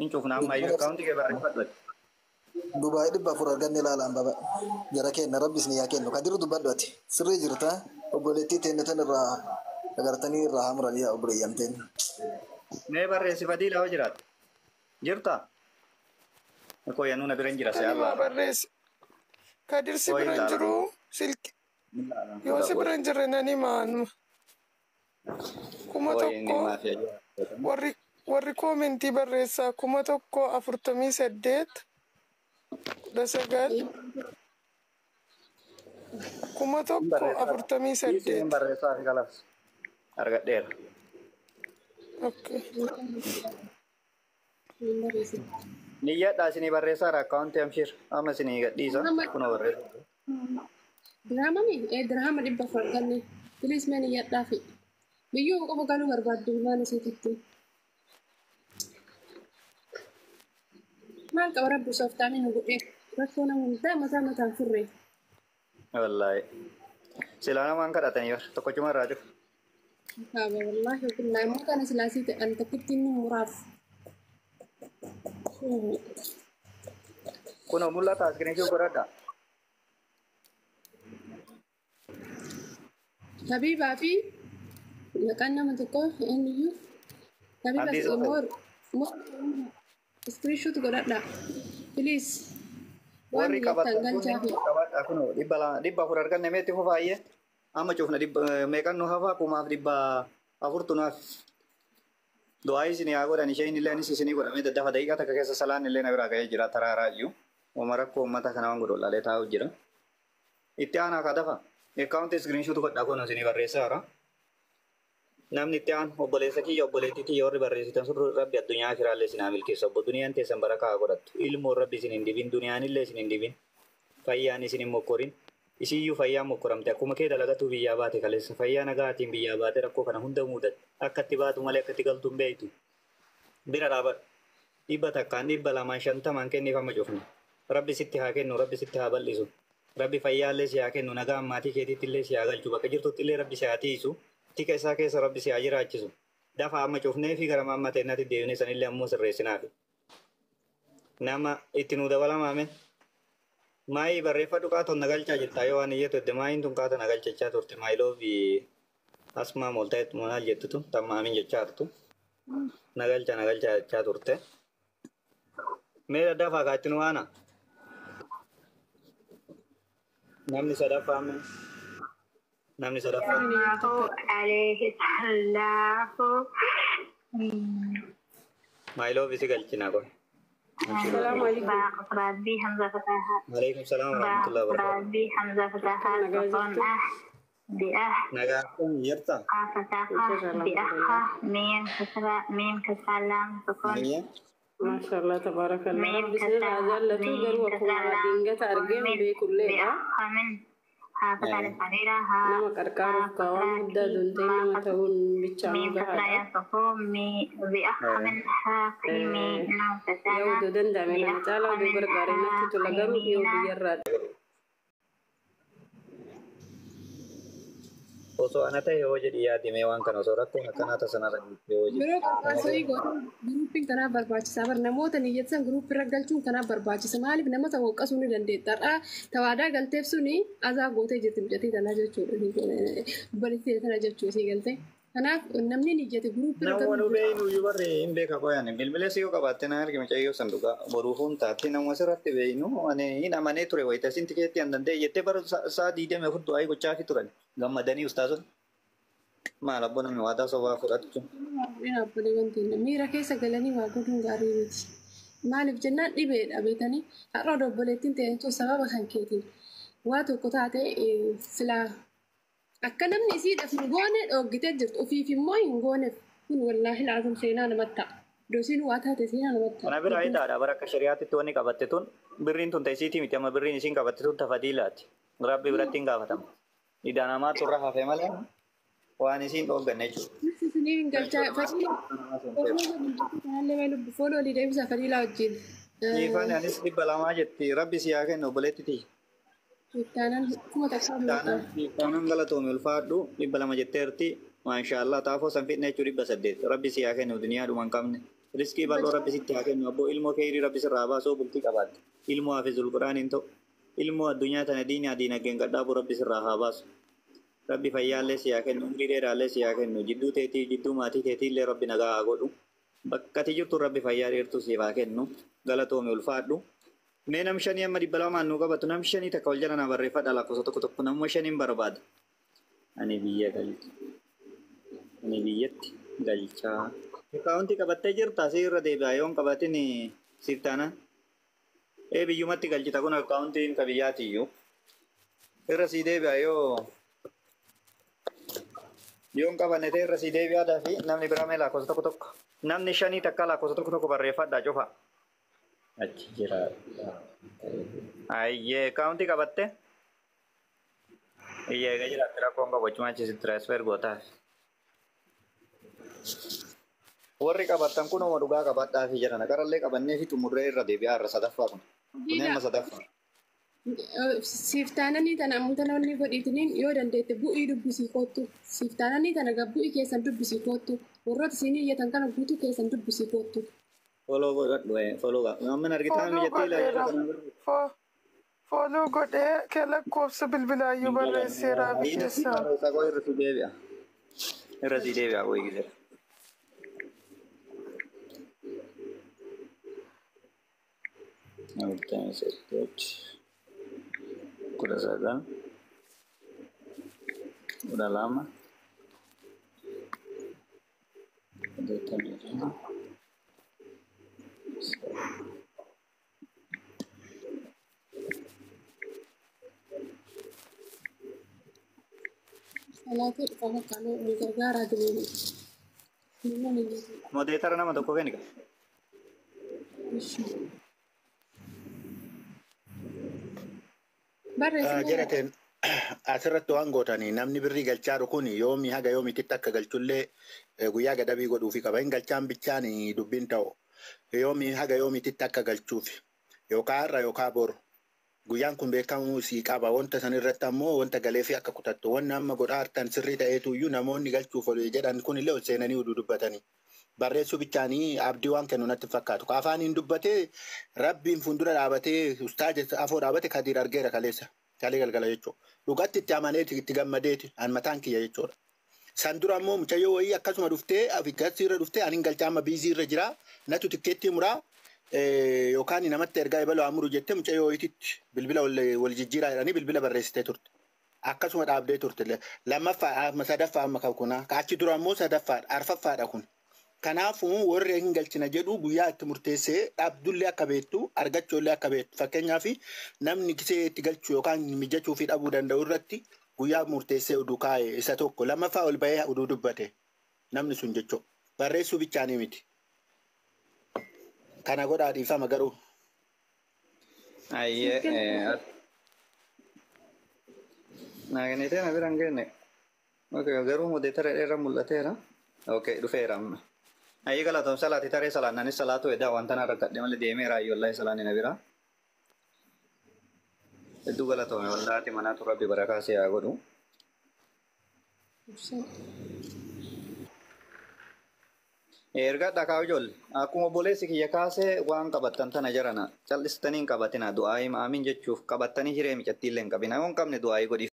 Hin cufna amma iyyuu akkaawuntii kee barreeffadhu. Dubaay 400 arganne ilaalaan baba. Jara kenna rabbi isin yaa kennu. Kadiru dubbadhu ati. Sirrii jirta. Obboleettii teenne tan irraa agartanii irraa haa muranii yaa obboleeyyan teenne. Mee barreessi Fadiila hoo jiraate? Jirta? Qoyyanuu na bira hin jira Ani si'aa maa laala. barreesse. Kadir si Qoy bira hin laala. jiru silki yoo si bira hin jirre nan hima anuma. Kuma Qoy inni tokko maafi warri warri koomentii barreessaa 1048 19 1048. Isiin barreessaa fi kalas. Argadheera. Okay. Niyyadhaa isinii barreessaadha akkaawuntii amshir. Amma isinii gadhiisa. Kunoo barreessa. Dirhama mi? Dirhama 400 arganne. Bilis mee niyyadhaafi. Biyyoo qofa galuu barbaaddu maal isiititti. Maal qaba rabbi sooftaanii nu godhee rakkoo nama hundaa mataa mataan furre. Wallaahi. Silaa namaan kadhatanii bar tokkochuma irraa jiru. Kaaba wallaahi billaahi immoo kana silaasii ta'an takkitti inni muraaf. Kunoo mul'ata iskiriinshii godhadha. Habiibaa fi maqaan nama tokko eenyuyyuu Habiibaa Abdii Soofee. moor moor iskiriinshuut godhadha. Please. Waan Warri niyyattan qabatan galchaa fi kun qabadha kunoo 200 400 arganne meetti fufaayyee. Amma cufna dhibba meeqan nu hafaa 1400 nuuf. Du'aa isinii haa godhan isheen illee anis isinii godhamee daddafa daqiiqaa takka keessa salaan illee na biraa ga'ee jira taraaraa iyyuu. Uuma rakkoo uummata kana waan godhu laalee taa'u jira. Itti aanaa kaa dafa. Akkaawuntii iskiriinshuutu godhaa kun isinii barreessaa jira. Namni itti aanu obboleessa kiyya obboleettii kiyya warri barreessitan sun rabbi addunyaa akiraallee isin haa milkeessu. Obbo duniyaan teessan barakaa haa godhattu. Ilmoon rabbi isin hin dibin duniyaan illee isin hin dibin. Fayyaan isin hin mokkorin. Isiyyuu fayyaan mokkoramte akkuma kee dalagatu biyyaa baate kaleessa fayyaa nagaatiin biyyaa baate rakkoo kana hunda mudatte. Akka itti baatu malee akka itti galtu hin beektu. Bira dhaabadhu. 100 200 50 kenniif amma cufna. Rabbi sitti haa kennu rabbi sitti haa bal'isu. Rabbi fayyaallee si haa kennu nagaan maatii keetiitti illee si haa galchu bakka jirtutti illee rabbi si haa tiisu. Tika isaa keessa rabbi si haa jiraachisu. Dafa amma cufnee fi gara mamma teennatti deebinee sanillee ammoo sirreessinaafi. Nama itti nuu dabalamaame. Maayii barreeffadhu qaatoon na galchaa jirta yoo waan iyyatu edde maayiin tun qaata na galchachaa turte maayiloo fi asmaa mooltaa maal jettu tun tammaamin jechaa turtu. Na galcha na galchaa jechaa turte. Mee daddafaa kaatti nu waana. Namni sadaffaa mee. Namni sadaffaa. Allahu alayhi sallahu. Maayiloo fi si galchinaa kun. Assalamu alaikum. Rabbi Hamza Fataha. Alaikum salaam wa rahmatullahi wa barakatuh. Rabbi Hamza Fataha. Nagaa Sukun jirtu. ah. Bi ah. Nagaa kun jirta. Qa fataha. Bi ah. Mim kasra. Mim kasra lam sukun. Niyya. Maashaallah tabaarakallah. Mim Rabbi isinirraa kasra. haa jaallatu Mim garuu kasra akkuma lam dingata sukun. argeen Min bi beekulleedha. ah. Min. Ha fatha sagira ha. Nama Ha qarqaaruuf kaa kasra waan guddaa ki duntee ma nama kasra. ta'uun bichaan Mim kasra gahaadha. ya sukun. Mi bi ah. Min ha qimi lam Yoo fasana. oduu danda'ame Bi kana ah. caalaa oduu Min gargaare ha natti tola garuu dhiyoo qimina. biyyarraa Osoo ana ta'e yoo jedhi yaadime waan kana osoo rakkoon akkanaa tasanarra jirti yoo jedhi. Yeroo qarqaarsanii gootan guruupiin kanaaf barbaachisaa bar namoota niyyatsan guruupii irra galchuun kanaaf barbaachisa maaliif nama ta'u waqqasuu ni dandeetta har'aa tawaadaa galteef suni azaa gootee jirti mucatii tanaa jechuudha obboleettii tana jechuu sii galte kanaaf namni niyyate guruupii irra Nama galuun nu beeynu iyyuu barri hin beeka qoyan bilbilees yoo qabaatte na argi mucayyoo san dhugaa boruufuun taate nama asirratti beeynu ani hin amanee ture wayita isin tikeetti an danda'e jettee bara sa'a 24 du'aa gochaafi turan gammadanii ustaazota maal abbo namni waadaa sobaa fudhachu. Dhaabbilee wanti miira keessa galanii waa godhuun gaarii miti. Maaliif jennaan dhibeedha beekanii har'a obboleettiin ta'e sababa kan keetiin waa tokko taate silaa akka namni isiidhaaf hin goone dhooggitee jirtu ofiif immoo hin gooneef kun wallaahi laazim seenaa namatti ta'a. Dosiin waa taate seenaa namatti Kana ta'a. bira hidhaadha bara akka shari'aatitti wanni qabatte tun birriin tun ta'isiitii miti amma birriin isiin qabatte tun tafadiilaati. Rabbi biratti hin gaafatama. Idaan namaa turra hafe malee waan isiin dhoogganne jechuudha. Isinii hin galchaa fadiilaa kanallee lubbu fooloo olii deebisaa fadiilaa wajjin. Dhiifani anis 200 jetti rabbi si haa kennu obboleetti tiyya. Ittaanan 1000 beekama. Taanan galatoome ulfaadhu 200 jetteerti. Maashaallah taafoo san fidne jechuun 800. Rabbi si haa kennu duniyaa dhuma hin qabne. Riskii bal'oo rabbi sitti haa kennu. Abboo ilmoo keerii rabbi sirraa baasoo bultii qabaatte. Ilmoo hafizul quraan hin ta'u. Ilmoo addunyaa tana diinaa diinagdeen gadhaabu rabbi sirraa haa baasu. Rabbi fayyaallee si haa kennu. Umrii dheeraallee si haa kennu. Jidduu teetii jidduu maatii teetiillee rabbi nagaa haa godhu. Bakka ati jirtu rabbi fayyaa dheertuu siif haa kennu. Galatoomi ulfaadhu. Mee nam shanii amma 200 nuu qabatu nam shanii takka wal jala naa barreeffadha lakkoofsa tokko tokko namuma shaniin barbaada. Ani biyya galcha. Ani biyyatti galchaa. Akkaawuntii qabattee jirta asii irra deebi'a yoon qabatin siif taana. Ee biyyumatti galchita kun akkaawuntiin ka biyyaatiyyuu. Irra sii deebi'a yoo yoon qabanne ta'e irra sii deebi'aadhaa fi namni biraa mee lakkoofsa tokko tokko. Namni shanii takka lakkoofsa tokko tokko barreeffadha cufa. Achi jira. Ayyee akkaawuntii qabatte? Iyyee egaa jiraatti rakkoon qabu achumaan achi si transfer gootaaf. Warri qabattan kun oma dhugaa qabadhaa fi jedhan qarallee qabannee fi xumurree irra deebi'aa irra sadaffaa kun. Kun amma sadaffaa. Siif taananii tana ammoo namni godhiitiniin yoo dandeette bu'ii dubbisii koottu. Siif taananii tana bu'ii keessan dubbisii koottu. Warroota isinii iyyatan kana guutuu keessan dubbisii koottu. Foloo godhadhu foloo godhadhu. Amma argitaa Fooloo mijattee godheera. ilaalcha. Fooloo godhee kee lakkoofsa bilbilaayyuu barreesseera biyyeessaa. Irra si deebi'a. Irra si deebi'a wayii gisee. 48, 19, 12, 82. Salaatii dhufa fakkaanuu nu gargaaraa jireenya. Namni ni Modeetara nama tokko kenni. Barreessina. Jarateen asirratti waan gootanii namni birrii galchaaru kun yoomii haga yoomiitti akka galchullee guyyaa gadabii godhuufi qaba. Hin galchaan bichaan dubbiin ta'u yoomii haga yoomiitti akka galchuufi yookaan har'a yookaan boru. Guyyaan kun beekamuu sii qaba. Wanta san irratti ammoo wanta galeefi akka kutattu. Wanni amma godhaa hartan sirrii ta'eetu iyyuu namoonni galchuuf ol jedhan kun illee ol seenanii oduu dubbatanii. Barreessuu bichaanii abdii waan kennu natti fakkaatu. Afaaniin dubbatee rabbiin fuuldura dhaabatee ustaaja afoo dhaabate Kadiir argeera kaleessa. Kalee galgala jechuudha. Dhugatti itti amaneeti itti gammadeeti an mataan kiyya jechuudha. San dura ammoo mucayyoo wayii akkasuma dhuftee afigasii irra dhuftee ani galchaa amma biizii irra jira natu tikkeettii muraa yookaan namatti ergaa ebaloo amuru jettee mucayyoo wayiititti bilbila wal jijjiiraa jedhanii bilbila barreessitee turte. Akkasuma dhaabdee turte. Lammaffaa sadaffaa amma kan kunaa. Achi dura ammoo sadaffaadha arfaffaadha kun. Kanaafuu warri hin galchina jedhu guyyaa itti murteessee dhabdullee akka beektu argachuullee akka beektu fakkeenyaaf namni gisee itti galchuu yookaan mijachuu fi dhabuu danda'u irratti guyyaa murteessee oduu kaa'e isa tokko lammaffaa ol bahee oduu dubbate namni sun jechuudha. Barreessuu bichaanii miti. Kana godhaa dhiifama garuu. Ayyee. Naa na biraan genne. Garuu modeetara irra mul'ateera. Okay dhufeera amma. Ayyee galatoom salaati taree salaan anis salaatu edaa wanta na rakkadhe malee deemeera ayyoo wallahi salaani na bira. Hedduu galatoome wallahi manaatu rabbi barakaa si haa godhu. Erga dhakaa ijoollee akkuma obboleessi kiyya kaasee waan qabattan tana jarana callistanii hin qabatina du'aa hima amiin jechuuf qabattanii hiree micattii illee hin qabina yoo hin qabne du'aa godhi.